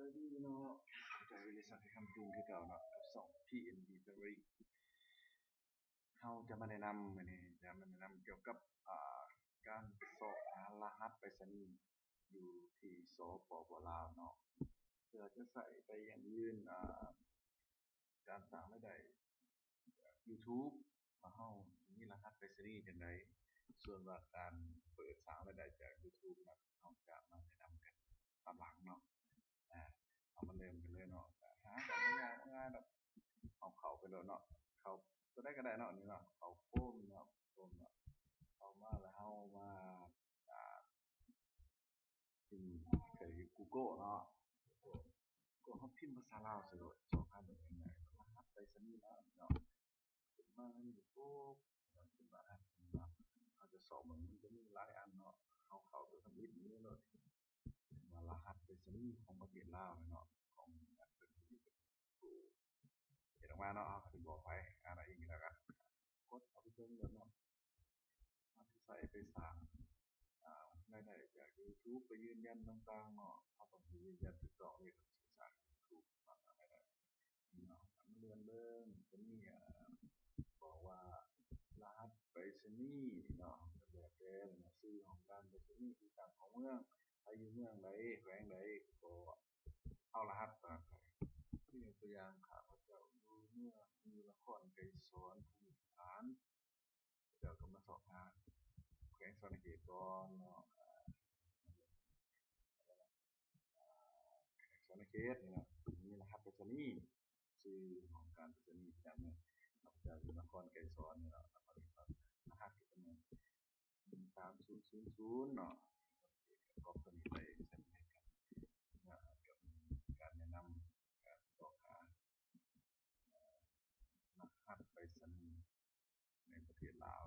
ສະບາຍດີເນາະ ເຈົ້າວິລິສັກ ຄຳຈຸງ ຄືເກົ່າເນາະ ກັບຊ່ອງ ພີເອັນບີ Family. ເຮົາຈະມາແນະນຳ ມື້ນີ້ຈະມາແນະນຳກ່ຽວກັບ ອ່າ ການຊອກຫາລະຫັດໄປສະນີຢູ່ທີ່ ສປປ ລາວເນາະ ເພື່ອຈະໃຊ້ໄປຢ່າງອື່ນ ອ່າ ການສ້າງລາຍໄດ້ຈາກ YouTube ວ່າເຮົາມີລະຫັດໄປສະນີຈັ່ງໃດ, ສ່ວນວ່າການເປີດສ້າງລາຍໄດ້ຈາກ YouTube ນັ້ນ ເຮົາຈະມາແນະນຳກັນຕາມຫຼັງເນາະ. ອາ ເຮົາມາເລີ່ມກັນເລີຍເນາະ. ຫາກໍບໍ່ຍາກບໍ່ງ່າຍດອກ ເຮົາເຂົ້າໄປໂລດເນາະ ເຂົ້າຕົວໃດກໍໄດ້ເນາະ ນີ້ເນາະ ເຂົ້າໂຄມເນາະ ໂຄມເນາະ ເຂົ້າມາແລ້ວເຮົາມາ ອາ ພິມໃສ່ Google ເນາະ Google ເຮົາພິມພາສາລາວໃສ່ໂລດ ຊອກຫາເບິ່ງງ່າຍໆ ລະຫັດໄປສະນີລາວເນາະ. ຂຶ້ນມານີ້ປຸບ ເຮົາຈະຊອກເບິ່ງ ມັນຈະມີຫຼາຍອັນເນາະ ເຮົາເຂົ້າໄປທຳອິດນີ້ໂລດ ວ່າລະຫັດໄປສະນີຂອງປະເທດລາວເນາະ ຂອງອັນເພິ່ນເຮັດອອກມາເນາະ ເຮົາກໍຊິບອກໄປ ອ່ານເອົາເອງກໍແລ້ວກັນ ກົດເຂົ້າໄປເບິ່ງໂລດເນາະ. ເຮົາຊິໃຊ້ໄປສ້າງ ອາ ລາຍໄດ້ຈາກ YouTube ໄປຢືນຢັນຕ່າງໆເນາະ ເຮົາຕ້ອງໄປຢືນຢັນຖືກຕ້ອງເລີຍ ເຮົາຊິສ້າງ YouTube ມາສ້າງລາຍໄດ້ເນາະ. ມາເລື່ອນເບິ່ງ ຈະມີ ອາ ບອກວ່າລະຫັດໄປສະນີເນາະ ກໍແລ້ວແຕ່ເນາະ ຊື່ຫ້ອງການໄປສະນີ ທີ່ຕັ້ງຂອງເມືອງ ໃຜຢູ່ເມືອງໃດ ແຂວງໃດ ກໍເອົາລະຫັດຕົວນັ້ນໄປ. ຄືຍົກຕົວຢ່າງ ຂ້າພະເຈົ້າຢູ່ເມືອງ ຢູ່ນະຄອນໄກສອນ ພູມີພານ ເຈົ້າກໍມາຊອກຫາແຂວງສະຫວັນນະເຂດກ່ອນເນາະ ອາ ແຂວງສະຫວັນນະເຂດນີ້ເນາະ ມີລະຫັດໄປສະນີ ຊື່ຫ້ອງການໄປສະນີປະຈຳເມືອງ ຂ້າພະເຈົ້າຢູ່ນະຄອນໄກສອນນີ້ເນາະ ລະຫັດກໍຈະແມ່ນ ໜຶ່ງສາມສູນສູນສູນເນາະ ກອບຕົວນີ້ໄປໃສ່ໃຫ້ກັນ ເນາະ ກໍເປັນການແນະນຳ ການຊອກຫາ ອາ ລະຫັດໄປສະນີໃນປະເທດລາວ